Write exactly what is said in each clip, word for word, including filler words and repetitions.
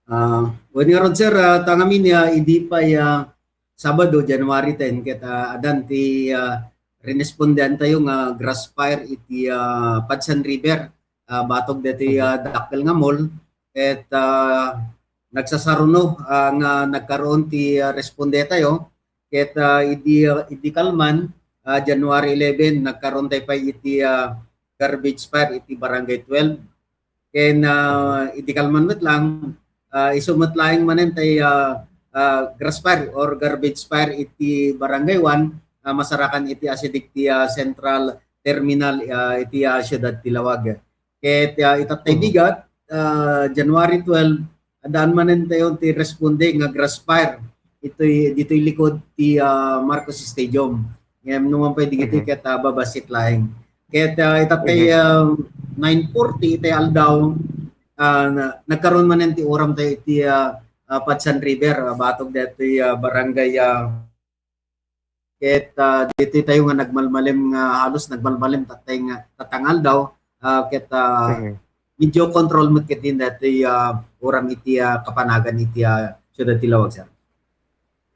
Ah, wen ngarud, sir, ah, ta ngamin, ah, idi pay, ah, Sabado, January ten, ket, ah, adan ti, ah, rinespondean tayo nga grass fire iti, ah, Padsan River, ah, batog deti, ah, dakkel nga mall, ket, ah, nagsasaruno, ah, nga nagkaroon ti, ah, responde tayo, ket, ah, idi, ah, idi kalman, ah, January eleven, nagkaroon tayo pay iti, ah, garbage fire iti Barangay twelve. Ken, ah, idi kalman met lang, ah, isu met laeng manen tay, ah, ah, grass fire or garbage fire iti Barangay one, ah, masarakan iti asideg ti, ah, Central Terminal, ah, iti, ah, siudad ti Lawag. Ket, ah, itattay bigat, ah, January twelve, addaan manen tayo ti responde nga grass fire itoy, ditoy likod ti, ah, Marcos Stadium. Ngem no man pay digitoy ket, ah, babassit laeng. Ket, ah, itattay, ah, nine forty itay aldaw, ah, na, nagkaroon manen ti uram tayo iti, ah, ah, Padsan River, ah, batog detoy, ah, barangay, ah, ket, ah, ditoy tayo nga nagmalmalem nga halos nagmalmalem tattay nga tattang aldaw, ah, ket, ah, medyo control met ketdin detoy, ah, uram iti, ah, kapanagan iti, ah, siudad ti Lawag, sir.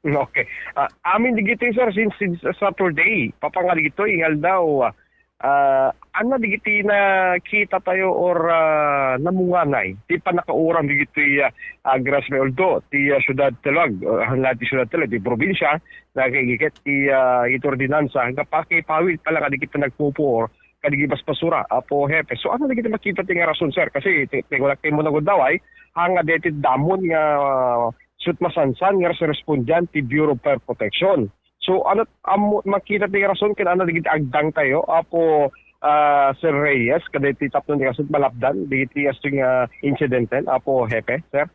Okay. Ah, amin digitoy, sir, since, since Saturday, papangan digitoy nga aldaw, ah, ania digiti nakita tayo or, ah, namunganay ti pannakauram digitoy, ah, ah, grass fire, although ti, ah, siudad ti Lawag, ah, nga ti siudad ti Lawag, ti probinsia, nakaigiket ti, ah, iti ordinansa nga pakipawid pala kadagiti nagpupuor kadagiti basbasura, Apo Hepe. So, ania digiti makita ti nga rason, sir? Kasi ti, ti, wala ti mo nagudaway, hanga deti damon nga, ah, sut masansan nga respondian ti Bureau of Fire Protection. So, ania, ammo, makita ti rason ken ania digiti agdang tayo, Apo, ah, Sir Reyes, kadagiti tapno ti kastoy malapdan digiti kastoy nga insidente, Apo Hepe, sir?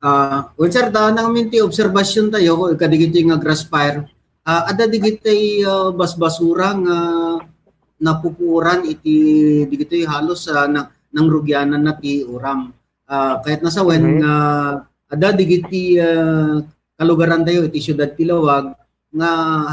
Ah, well, sir, ta nang minti obserbasyon tayo kadagiti nga grass fire. Ah, adda digiti, ah, basbasura nga napupuoran iti digiti halos, ah, na, nangrugianan na ti uram. Ah, kayat na sawen nga adda digiti, ah, kalugaran tayo iti siudad ti Lawag nga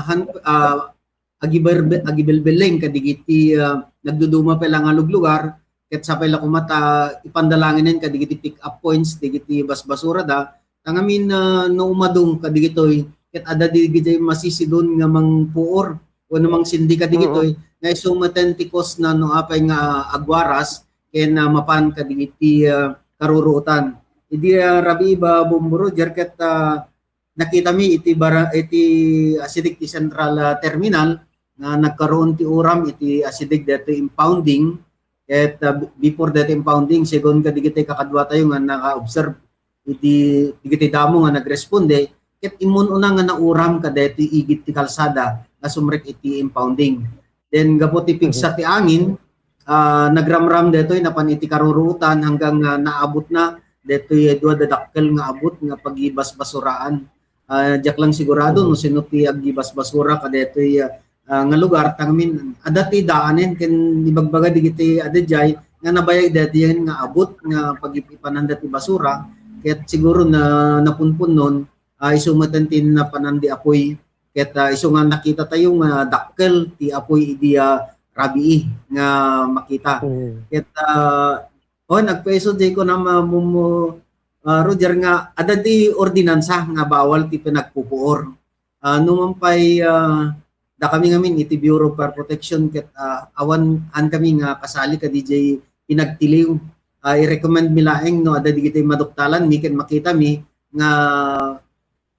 han-, ah, agiberbe-, agibelbeleng kadigiti, ah, nagduduma pay la nga luglugar, ket sapay la koma ta ipandalanginen kadigiti pick up points digiti basbasura da. Ta ngamin, ah, no umadong kadigitoy, ket adda digiti masisidon nga mangpuor wenno mangsindi kadigitoy, nga isu meten ti cause na no apay nga agwaras ken, ah, mapan kadigiti, ah, karuruotan. Idi, ah, rabii, Bombo Roger, ket, ah, nakitami iti bara-, iti asideg ti central, ah, terminal nga nagkaroon ti uram iti asideg daytoy impounding. Ket, ah, b-, before daytoy impounding, segun kadigiti kakadua tayo nga naka-observe iti, digiti damo nga nagresponde, ket immun-una nga nauram kadaytoy igid ti kalsada nga sumrek iti impounding. Then, gapu ti pigsa ti angin, ah, nagramram daytoy napan iti karuruotan hanggang, ah, naabutna daytoy dua dadakkel nga abut nga pagibasbasuraan. Ah, diak lang sigurado no sino ti agibasbasura kadaytoy, ah, nga lugar, ta ngamin, adda ti daanen ken ibagbaga digiti adda diay nga nabayag daytoy nga abut nga pagip-ipanan daytoy basura, ket siguro na napunpunnon, ah, isu meten ti napanan di apoy, ket, ah, isu nga nakita tayo nga dakkel ti apoy idi, ah, rabii nga makita. Ket, ah, oh, nagpaiso jay ko na ma-, mo-, mo-, ah, Roger, nga adda di ordinansa nga bawal ti panagpupuor. Ah, no man pay, ah, dakami ngamin iti Bureau of Fire Protection ket, ah, awan, han kami nga kasali kadi jay pinagtiliw. Ah, i-recommend mi laeng no adda digiti maduktalan mi ken makita mi nga,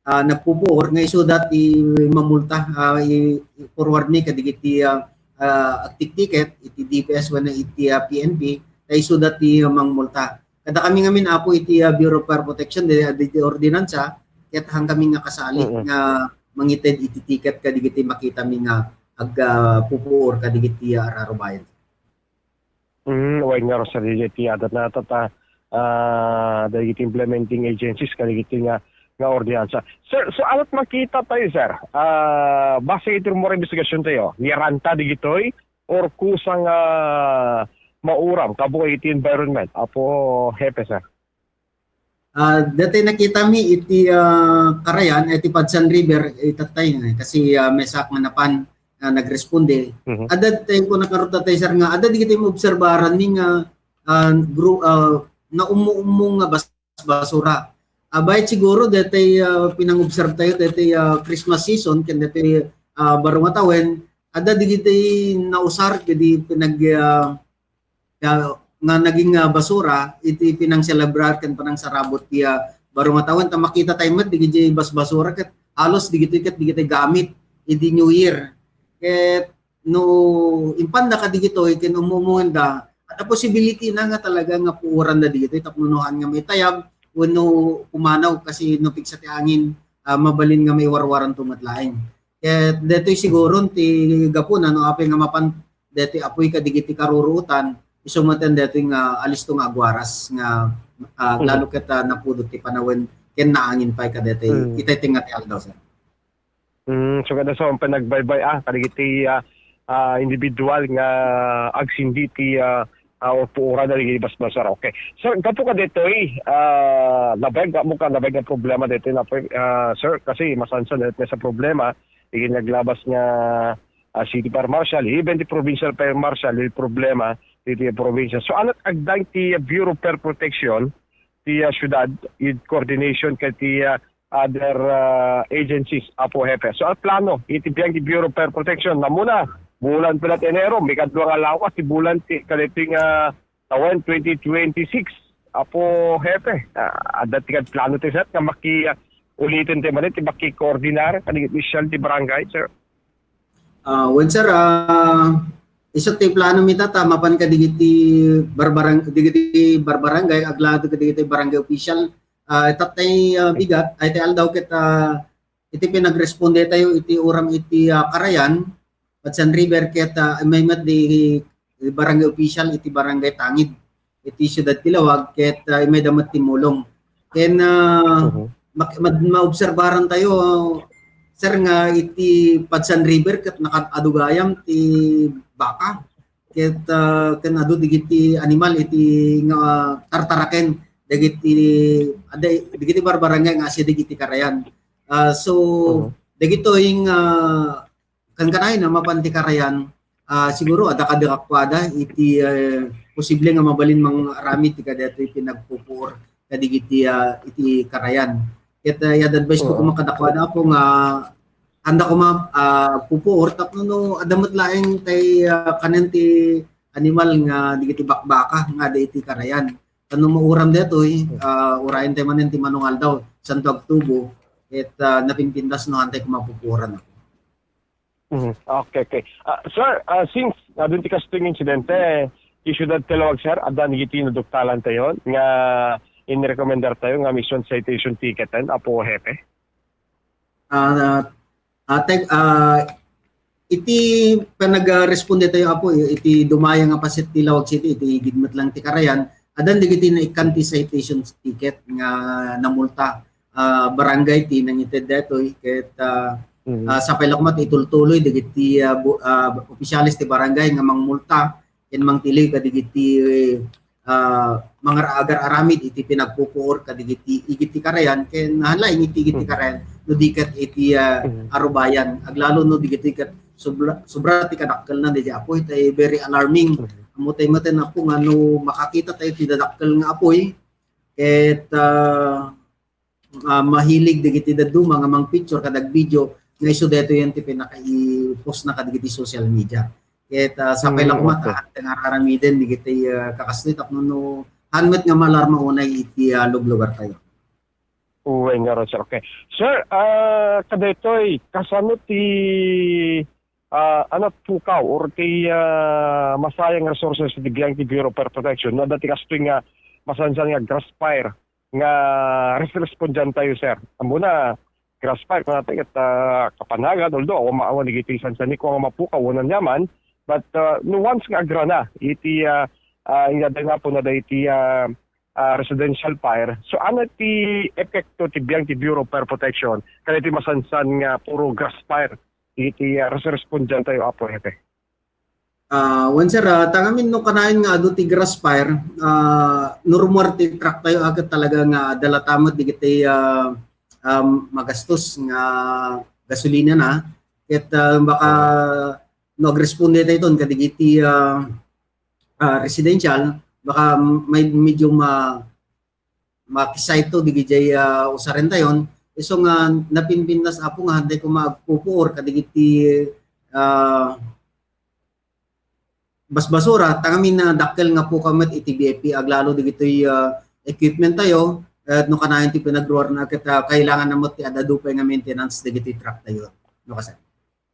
ah, nagpupuor nga isuda ti mamulta, ah, i-, i-forward mi kadigiti, ah, ah, agtiktiket iti D P S wenno iti, ah, P N P, ta isuda ti, ah, mangmulta. Kada kami ngamin, Apo, iti, ah, Bureau of Fire Protection, di, di, di ordinansa, ket han kami nga kasali nga mangited iti ticket kadigiti makita mi nga ag-, ah, pupuor kadigiti, ah, ararubayan. Mm, wen nga, Rosario, iti adat na tata, ah, dagiti implementing agencies kadigiti nga, nga ordinansa. Sir, so, anat makita tayo, sir? Ah, base iti rumor investigasyon tayo, niranta digitoy or kusang, ah, mauram, kabuoy iti environment, Apo Hepe, sir? Ah, dati nakita mi iti, ah, Karayan, iti Padsan River, itattay nga, kasi, ah, may sak nga napan, ah, nagresponde. Mhm. Adda tayo ko nakaruta tayo, sir, nga, adda digiti maobserbaran mi nga, ah, gru-, ah, naummo-ummo nga bas-, basbasura. Abay, siguro detoy, ah, pinang-observe tayo detoy, ah, Christmas season ken detoy, ah, baro nga tawen, adda digitoy nausar ket di pinag-, ah, ah, nga naging, ah, basura iti pinangselebrar ken panangsarabot ti, ah, baro nga tawen. Ta makita tayo met digiti basbasura ket halos digitoy ket digitoy gamit idi New Year. Ket no impanda kadigitoy ken umumongenda, adda possibility na nga talaga nga puoranda digitoy tapno no haan nga maitayab wenno pumanaw kasi no pigsa ti angin, ah, mabalin nga maiwarwaranto met laeng. Ket detoy siguro ti gapuna no apay nga mapan detoy apoy kadigiti karuruotan, isu met detoy nga alisto nga agwaras nga, ah, lalo ket, ah, napudot ti panawen ken naangin pay kadetoy itay tengnga ti aldaw, sir. Mm, so kada sa pay nagbaybay, ah, kadagiti, ah, ah, individual nga agsindi ti, ah, ah, puoran dagiti basbasura. Okay. Sir, gapu kadetoy, ah, nabayag mo ka, nabayag nga problema detoy na, ah, sir, kasi masansan detoy sa problema, dagiti naglabas nga, ah, city fire marshal, even the provincial fire marshal, yung problema, dagiti provincial. So, ano agdang ti Bureau of Fire Protection, ti, ah, syudad, in coordination kay ti, ah, other, ah, agencies, Apo Hepe. So, ang plano, iti biang ti Bureau of Fire Protection, namuna, bulan pala ti Enero, may kadwa nga lawas, ti bulan ti, kadeti nga tawen twenty twenty-six, Apo Hepe. Ah, adda ti kad plano ti, sir, nga maki, ah, ulitin ti manen, ti maki-coordinar, kadagiti official ti barangay, sir. Ah, wen, sir, ah, isu ti plano mi ta, ta mapan kadigiti barbarang-, digiti barbarangay, aglalo kadigiti barangay official, ah, itattay, ah, bigat, ay tay aldaw ket, ah, iti pinagresponde tayo iti uram iti, ah, Carayan, Padsan River, ket, ah, immay met di, di barangay official iti barangay Tangid, iti siudad ti Laoag, ket, ah, immay da met timmulong. Ken, ah, Mhm. mak-, mad-, maobserbaran tayo, sir, nga iti Padsan River ket nakaad-adu gayam ti baka. Ket, ah, ken adu digiti animal iti nga tartaraken dagiti, adda, dagiti barbarangay nga asideg iti Carayan. Ah, so, Mhm. dagitoy nga, ah, kankanayon a mapan ti Carayan, ah, siguro adda kadi kakuada iti, eh, posible nga mabalin mangaramid ti kadaytoy pinagpupuor kadigiti, ah, iti Carayan. Ket, ah, i-advise ko Mhm. koma kadakuada, Apo, nga anda koma, ah, pupuor tapno no adda met laeng tay, ah, kanen ti animal nga digiti bakbaka nga adda iti Carayan. Tapno mauram daytoy, Mhm. ah, urayen tay manen ti manungaldaw, santo agtubo, ket, ah, napinpintas no haan tay koma pupuoran. Mhm. Okay, okay. Ah, sir, ah, since adun ti kastoy nga insidente, ti siudad ti Laoag, sir, adda dagiti naduktalan tayo nga inrekomendar tayo nga mission citation ticket, Apo Hepe? Ah, ah, teg-, ah, iti panagresponde tayo, Apo, iti dumaya nga paset ti Laoag City, iti igid met lang ti Carayan, addan dagiti naikkan ti citation ticket nga namulta. Ah, barangay ti nangited daytoy, ket, ah, Mhm. ah, sapay la koma ti itultuloy dagiti, ah, bu-, ah, opisyales ti barangay nga mangmulta ken mangtiliw kadagiti, ah, mangar-, agar-aramid iti pinagpupuor kadigiti igid ti Carayan ken haan laeng iti igid ti Mhm. Carayan no di ket iti, ah, Mhm. Arubayan. Aglalo no digitoy ket sobra, sobra ti kadakkelna daydi apoy, tay very alarming. Mhm. Ammo tay maten, Apo, nga no makakita tayo ti dadakkel nga apoy, ket, ah, ah, mahilig dagiti dadduma nga mangpicture kada agvideo nga isu daytoyen ti pinakaipost na kadagiti social media. Ket, ah, sapay la Mm, koma okay. ta nga ar-aramiden dagiti, ah, kakastoy tapno no haan met nga maalarma unay iti, ah, luglugar tayo. Uwe, ngarud, sir. Okay. Sir, ah, kadaytoy, kasano ti, ah, ano, pukaw or ti, ah, masayang resources ti biang ti Bureau of Fire Protection? No, adda ti kastoy nga masansan nga grass fire nga res-, respondian tayo, sir. Ammona, grass fire, kunana tayo, ket, ah, kapanagan, although, awan, awan, dagiti sansan ni ko nga mapukaw, awan aniaman, but, ah, no once nga agrana, iti, ah, ah, nga dayna po na da iti, ah, ah, residential fire. So, ano ti epekto ti biang ti Bureau of Fire Protection? Kaya ti masansan nga puro grass fire, iti, ah, res-, respondian tayo, Apo Hepe. Ah, wen, sir, ah, ta ngamin no kanayon nga adu ti grass fire, ah, no rumuar ti truck tayo, agat talaga nga adda latta met digiti, ah, um, magastos nga gasolina na. Ket, ah, baka Oo. no agresponde tayo ton kadigiti, ah, ah, residential, baka may medyo ma-, makisayto digijay, ah, usaren tayon. Isu nga napinpintas, Apo, nga hantay koma agpupuor kadigiti, ah, basbasura, ta ngamin, ah, dakkel nga pukaw met iti B F P aglalo digitoy, ah, equipment tayo, eh, no kanayon ti pinagruarna ket, ah, kailangan na met ti ad-adu pay nga maintenance digitoy truck tayo. No, kasan?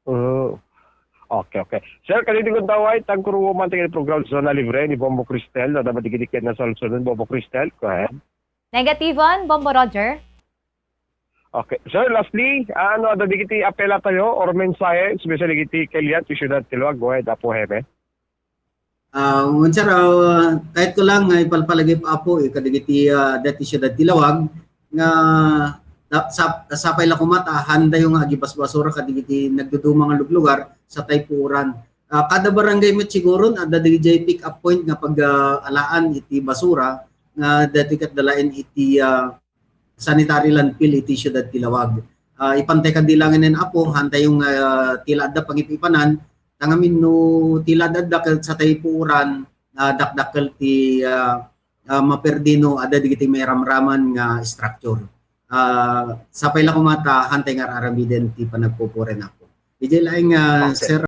Mm. Okay, okay. Sir, kadagiti gundaway, tagkuruman ti program Zona Libre ni Bombo Cristel, no, dapat digidikit na solusyonun, Bombo Cristel, go ahead. Negative one, Bombo Roger. Okay. Sir, lastly, ah, ano, ada digiti apela tayo or mensahe, especially digiti kelian ti Siudad ti Laoag, go ahead, Apo Heme. Ah, wen, sir, ah, kayatko lang nga ipalpalagip, Apo, eh, kadigiti, ah, dati Siudad ti Laoag, nga da-, sa-, sapay la koma ta handayo nga agibasbasura kadigiti nagduduma nga luglugar sa tay puoran. Ah, kada barangay met siguron, adda digijay pick up point nga pag, ah, alaan iti basura nga dati ket dalaen iti, ah, sanitary landfill iti Siudad ti Laoag. Ah, ipantay kadi langen, Apo, hantayo nga, ah, tila adda pangip-ipanan, ta ngamin no tila adda ket sa tay puoran, ah, dakdakkel ti, ah, ah, maperdi no adda digiti mairamraman nga structure. Ah, sapay la koma ta hantay nga ar-aramiden ti panagpupuoren, Apo. Dijay laeng, ah, Okay. Sir,